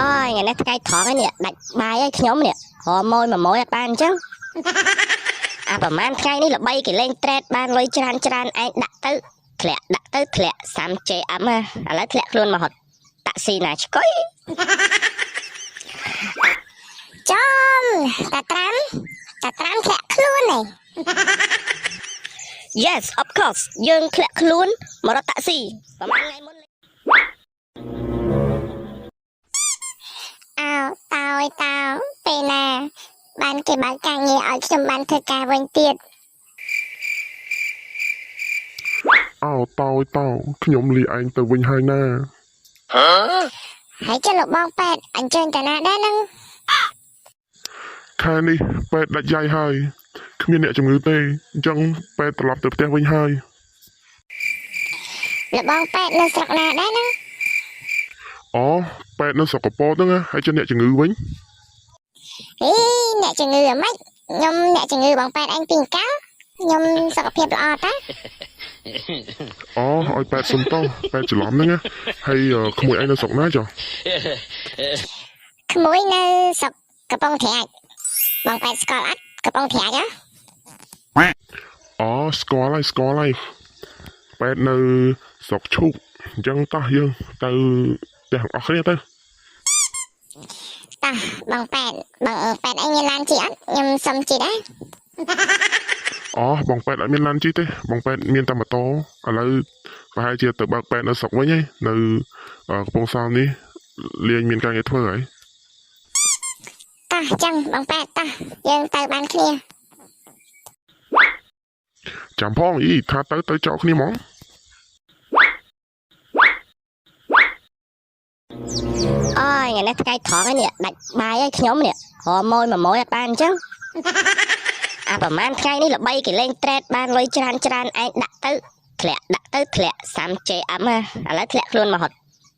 អើយថ្ងៃនេះថ្ងៃត្រង់ហើយនេះដាច់បាយហើយខ្ញុំនេះរមយមួយមួយអត់បានអញ្ចឹងអាប្រហែលថ្ងៃនេះល្បីគេលេង trade បានលុយច្រើនច្រើនឯងដាក់ទៅធ្លាក់ដាក់ទៅធ្លាក់ 30 JM ឥឡូវធ្លាក់ខ្លួនមកហត់តាក់ស៊ីណាឆ្កុយ ចំតាត្រាំតាត្រាំធ្លាក់ខ្លួនឯង Yes, of course យើងធ្លាក់ខ្លួនមករត់តាក់ស៊ីប្រហែលថ្ងៃមុន អោតោយតោពេលណា បានគេបើកការងារឲ្យខ្ញុំបានធ្វើការវិញទៀត អោតោយតោខ្ញុំលីឯងទៅវិញហើយណា ហើយចុះលោកបងប៉ែតអញ្ជើញតាណាដែរហ្នឹង ខែនេះពេទ្យដាច់យ៉ៃហើយគ្មានអ្នកជំងឺទេអញ្ចឹងពេទ្យត្រឡប់ទៅផ្ទះវិញហើយ លោកបងប៉ែតនៅស្រុកណាដែរហ្នឹង អូពេទ្យនៅស្រុកកពតហ្នឹងណាហើយចុះអ្នកជំងឺវិញ ហីអ្នកជំងឺអាម៉េចខ្ញុំអ្នកជំងឺបងប៉ែតឯងពីកាលខ្ញុំសុខភាពល្អតា អូឲ្យពេទ្យសុំតោពេទ្យច្រឡំហ្នឹងណាហើយក្មួយឯងនៅស្រុកណាចុះ ក្មួយនៅស្រុកកំពង់ត្រាចបងប៉ែតស្គាល់អត់កំពង់ត្រាចហ៎ អូស្គាល់ហើយស្គាល់ហើយពេទ្យនៅស្រុកឈូកអញ្ចឹងតោះយើងទៅផ្ទះទាំងអស់គ្នាទៅ តោះបងប៉ែតបងប៉ែតឯងមានឡានជិះអត់ខ្ញុំសុំជិះដែរ អូបងពេទ្យអត់មានឡានជិះទេបងពេទ្យមានតែម៉ូតូឥឡូវប្រហែលជាទៅបើកពេទ្យនៅស្រុកវិញហើយនៅកំពង់សោមនេះលាងមានការងារធ្វើហើយ តោះចឹងបងប៉ែតតោះយើងទៅបានគ្នា ចាំផងអីថាទៅទៅចោលគ្នាហ្មង អើយថ្ងៃនេះថ្ងៃត្រង់ហើយនេះដាច់បាយហើយខ្ញុំនេះរមយមួយមួយអត់បានអញ្ចឹងអាប្រហែលថ្ងៃនេះល្បីគេលេង trade បានលុយច្រើនច្រើនឯងដាក់ទៅធ្លាក់ដាក់ទៅធ្លាក់ 30 JM ឥឡូវធ្លាក់ខ្លួនមកហត់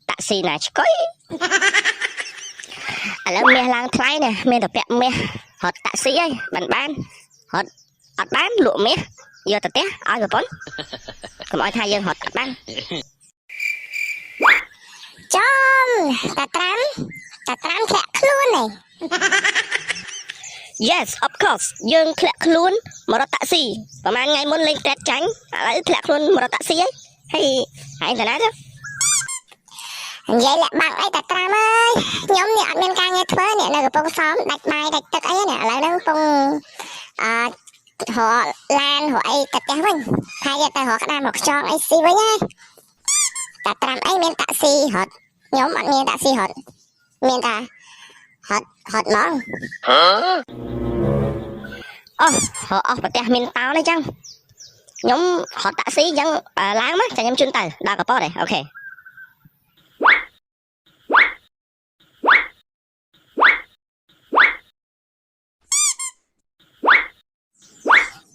តាក់ស៊ីណាឆ្កុយឥឡូវមាសឡើងថ្លៃណាមានតែពាក់មាសរត់តាក់ស៊ីហើយបានបានរត់អត់បានលក់មាសយកទៅផ្ទះឲ្យប្រពន្ធកុំឲ្យថាយើងរត់អត់បាន ចំតាត្រាំតាត្រាំធ្លាក់ខ្លួនឯង Yes, of course យើងធ្លាក់ខ្លួនមករត់តាក់ស៊ីប្រហែលថ្ងៃមុនលេង trade ចាញ់ឥឡូវធ្លាក់ខ្លួនមករត់តាក់ស៊ីហើយហើយឯងតាណាទៅ និយាយលាក់បាំងអីតាត្រាំអើយខ្ញុំនេះអត់មានការងារធ្វើនេះនៅកំពង់សោមដាច់បាយដាច់ទឹកអីនេះឥឡូវហ្នឹងកំពុងអឺរកឡានរកអីទៅផ្ទះវិញហើយយកទៅរកក្តាមរកខ្យងអីស៊ីវិញណាតាត្រាំអីមានតាក់ស៊ីរត់ខ្ញុំអត់មានតាក់ស៊ីរត់មានតារត់រត់ហ្មង អូរកអស់ប្រទេសមានតោនេះចឹងខ្ញុំរត់តាក់ស៊ីចឹងឡើងមកចាំខ្ញុំជូនទៅដល់កពតឯង OK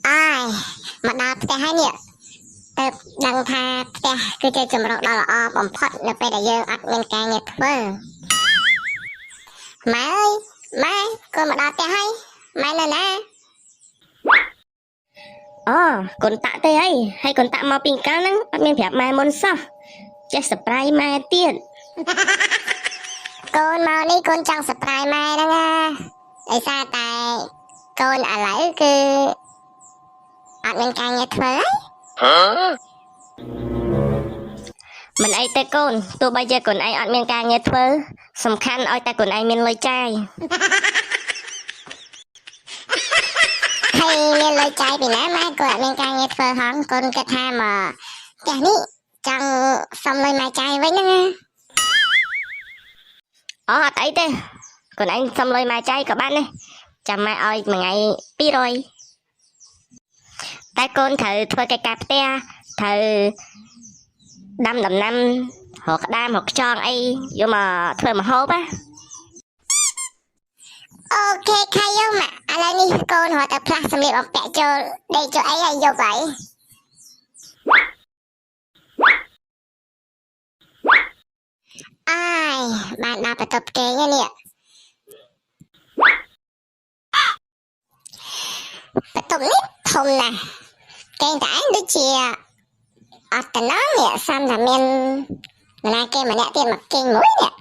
អើយមកដល់ផ្ទះហើយនេះទៅដឹងថាផ្ទះគឺជាជម្រកដ៏ល្អបំផុតនៅពេលដែលយើងអត់មានការងារធ្វើម៉ែអើយម៉ែកូនមកដល់ផ្ទះហើយម៉ែនៅណា អូកូនតាក់ទេអីហើយកូនតាក់មកពីកាលហ្នឹងអត់មានប្រាប់ម៉ែមុនសោះចេះ surprise ម៉ែទៀត កូនមកនេះកូនចង់ surprise ម៉ែហ្នឹងណាដោយសារតែកូនឥឡូវគឺអត់មានការងារធ្វើហើយ មិនអីទេកូនទោះបីជាកូនឯងអត់មានការងារធ្វើសំខាន់ឲ្យតែកូនឯងមានលុយចាយ ហើយមានលុយចាយពីណាម៉ែកូនអត់មានការងារធ្វើហងកូនគិតថាមកផ្ទះនេះចង់សុំលុយម៉ែចាយវិញហ្នឹងណា អូអត់អីទេកូនឯងសុំលុយម៉ែចាយក៏បានដែរចាំម៉ែឲ្យមួយថ្ងៃ200តែកូនត្រូវធ្វើកិច្ចការផ្ទះត្រូវដាំដំណាំរកក្តាមរកខ្យងអីយកមកធ្វើម្ហូបណា OK ខៃយកម៉ាក់ឥឡូវនេះកូនរត់ទៅផ្លាស់សម្លៀកបំពាក់ចូលដេកចូលអីហើយយកហើយអើយបានដល់បន្ទប់គេងហើយនេះបន្ទប់នេះធំណាស់គេងតែឯងដូចជាអត់តំណងនេះសំតែមាននរណាគេម្នាក់ទៀតមកគេងមួយនេះ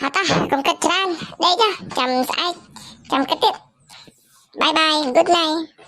ហត់តោះកុំគិតច្រើនដេកចុះចាំស្អែកចាំគិតទៀត bye bye, good night.